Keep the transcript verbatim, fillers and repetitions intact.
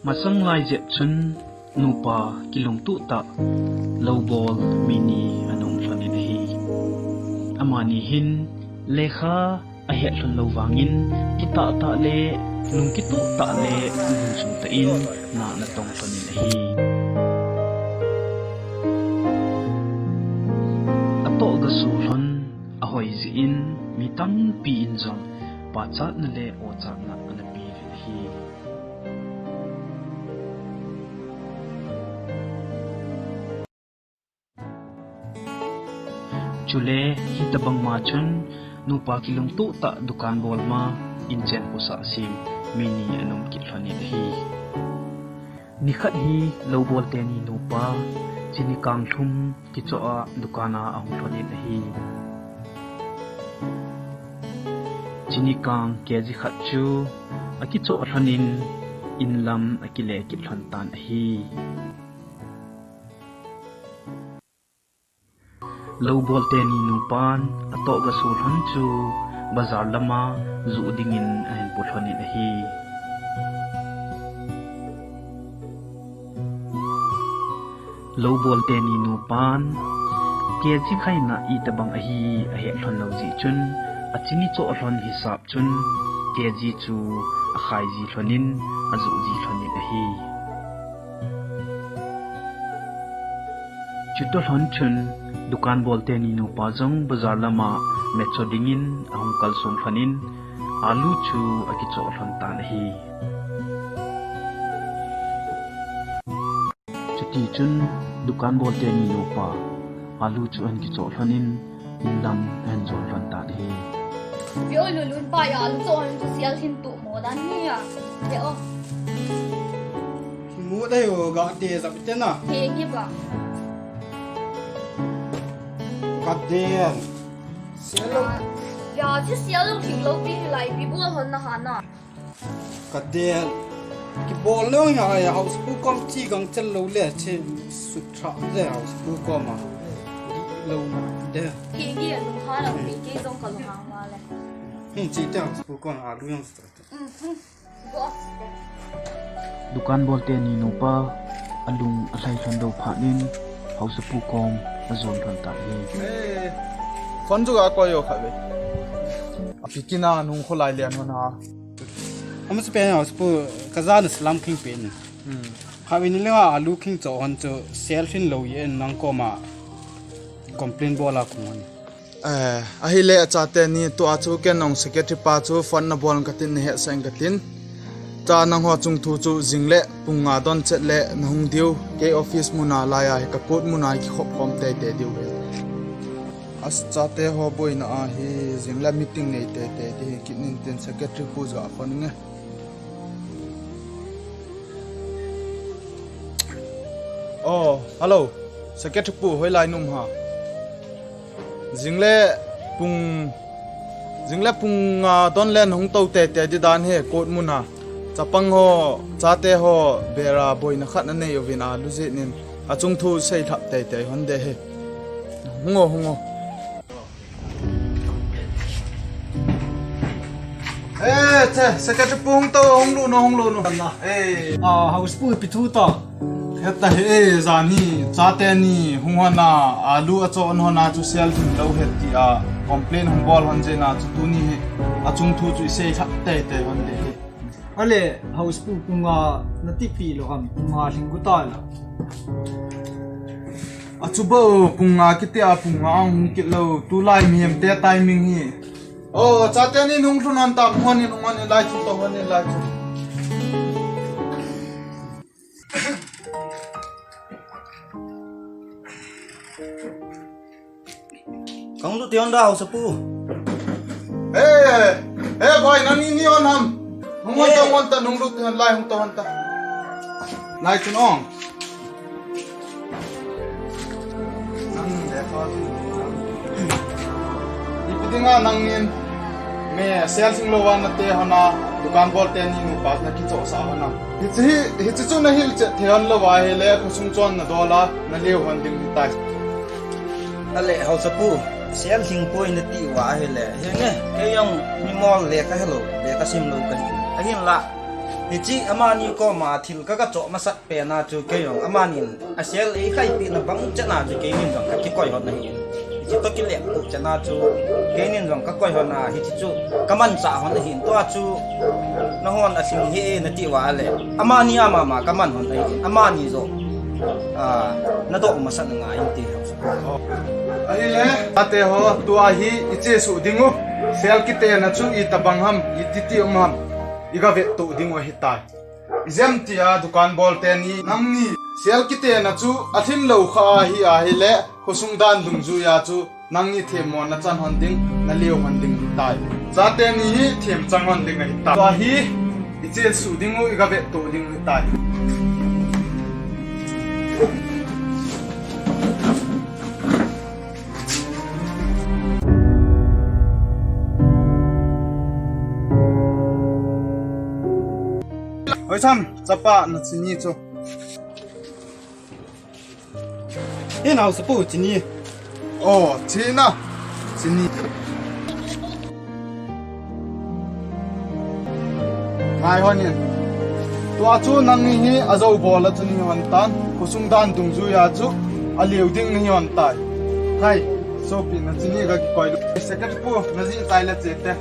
Masang lai jep chun nupa kilungtuh tah lobol mi ni ana um lhonin ahi. Amani hin lekha ahet lhon lou vangin kitah tah le lungkituh tah le lungsung tah in na ana tong lhonin ahi. Atoh gasu lhon ahoi jeh in mi tampi in jong pachatna le ochatna ana pe uvin ahi. Chule hitabang ma chun nupa kilungtuh tah dukan bol ma inchen khosah sem mi ni ana um kit lhonin ahi. Nikhat hi lobol teni nupa chini kang lhum kichoh a dukan a ahung lhonin ahi. Chini kang kg khat chu akichoh lhonin inlam akile kit lhon tan ahi. Lobol teni nupan atoh gasu lhon chu bazar lama joh dingin ahin pu lhonin ahi. Lobol teni nupan kg khat na itabang ahi ahet lhon lou jeh chun achini choh lhon hisap chun kg chu akhai ji lhonin ajoh ji lhonin ahi. Chutoh lhon chun dukan bol teni nupa jong bazar lama mecho dingin ahung kalsong lhonin alu chu akichoh lhon tan ahi. Chutichun dukan bol teni nupa alu chu ahin kichoh lhonin inlam ahin jon lhon tan ahi. Ve o Lulun pa, alu choh lhon chu sel hin tu mo dan hi a. Ve o. Mu dai o ga te za pite na. He hi ba. Ka den. Sel lo. Ya, chu sel lo thing lo pi lai pi bol lhon na ha na. Ka den. Kibol lou hi a, house pu kom chi gang chel lou le, chi sut tha le house pu kom a. Lou na de. Ki ngi a lung ha lo, ki ki jong ka lung ha ma le. Hmm, chi te house pu kom a lu yang sut. Hmm, hmm. Go. Dukan bol teni nupa alung alhai lhon lou phat in house pu kom ajon lhon tan ahi. Eh, phone chu ga koi o kha ve. Api kina nung kholai lian hon ha. Ama se pen house pu ka ja na salam king pen. Hmm. Kha ve ni le nga alu king cho hon chu sel hin lou ye nang kom a complain bol a kum hon. Eh, ahile achate ni tua chu ken nong secretary pa chu phone na bol katin na hesah in katin. Cha nangho chungthu chu jing le pung nga don chet le nahung diu kei office muna laiya hi ka court muna kikhop khom teitei diu hi. Achate ho boina a hi jing le meeting nei teitei ti hi kit nin tin secretary pu ja phone nge. Oh, hello. Secretary pu hoilai num ha. Jing le pung, jing le pung nga don le nahung to teitei di dan hi court muna. Chapang ho, chate ho bera boina khat na nei uvin alu jeh nin achungthu sei lhap teitei hon de hi. Hung o, hung o. Eh, che, secretary pu hung to, hung lut no, hung lut no. Eh. Ah, house pu ipi thu ta. Heta hi, eh, jan hi, chate ni, hung hon a, alu achoh hon a, chu sel hin lou het ti a, complain hung bol hon jeh na, chu tuni hi, achungthu chu isei lhap teitei hon de hi. Ale, house pu pung nga nati pi lou ham, pung nga lhing gu ta la. Achu bou, pung nga kiti a pung nga ahung kit lou, tulai mihem te timing hi. Oh, chate ni nung lhun hon tam, hon in, hon in, lai chun to, hon in, lai chun. Kang lut ti hon da house pu. Eh, eh, boy, nang ni ni hon ham. Hung hon ta, eh, hung hon ta, nung lut ti hon lai hung ta hon ta. Lai chun ong. Nang le pa. Ipi dinga nangin. Me, sel sing lou va nate hon a, dukan bol teni nupa na kichoh sah hon a. Hichi hi, hichi chu na hilchet thei hon lou va ahile, khosung chon na dol a, na leo hon ding tai. Ale, house pu, sel sing poi nati uva ahile, henge, kei jong mi mol le ka helou, le ka sim lou kahi. Ahinla, Hiche amani koma thil ka, ka choh masat pen a chu kei jong amanin a sel ei khaipeh na bang chan a chu keinin jong ka kikoi hon ahi. Hiche toh kilep tup chan a chu keinin jong ka koi hon a, hiche chu ka manchah hon ahin, tua chu nahon a sing hi e nati uva le amani a mama ka man hon ahin, amani jong, ah, nadoh masat na ngai inte. Ahile, ate ho, tua hi i chesuh ding u. Sel kiten a chu itobang ham, iti ti um ham, i ga vettoh ding u ahitai. Ijemtia dukan bol teni nangni sel kiten a chu alhin lou kha ahi ahile, khosung dan dungjuia chu nangni themmona chan hon ding, naleo hon ding ahitai. Chate ni hi themchang hon ding ahitai. Tua hi i chesuh ding u, i ga vettoh ding u ahitai. Hoi cham, chapa na chini chu. Hi nao sapu chini. Oh, china. Chini. Ngai hon in. Tua chu nangni hi ajou bol a chu nahi hon tan. Khosung dan dungjuia chu aleo ding nahi hon tai. Hai, sopi na chini ga kikoi lou. Secretary pu, na jih tai le che te.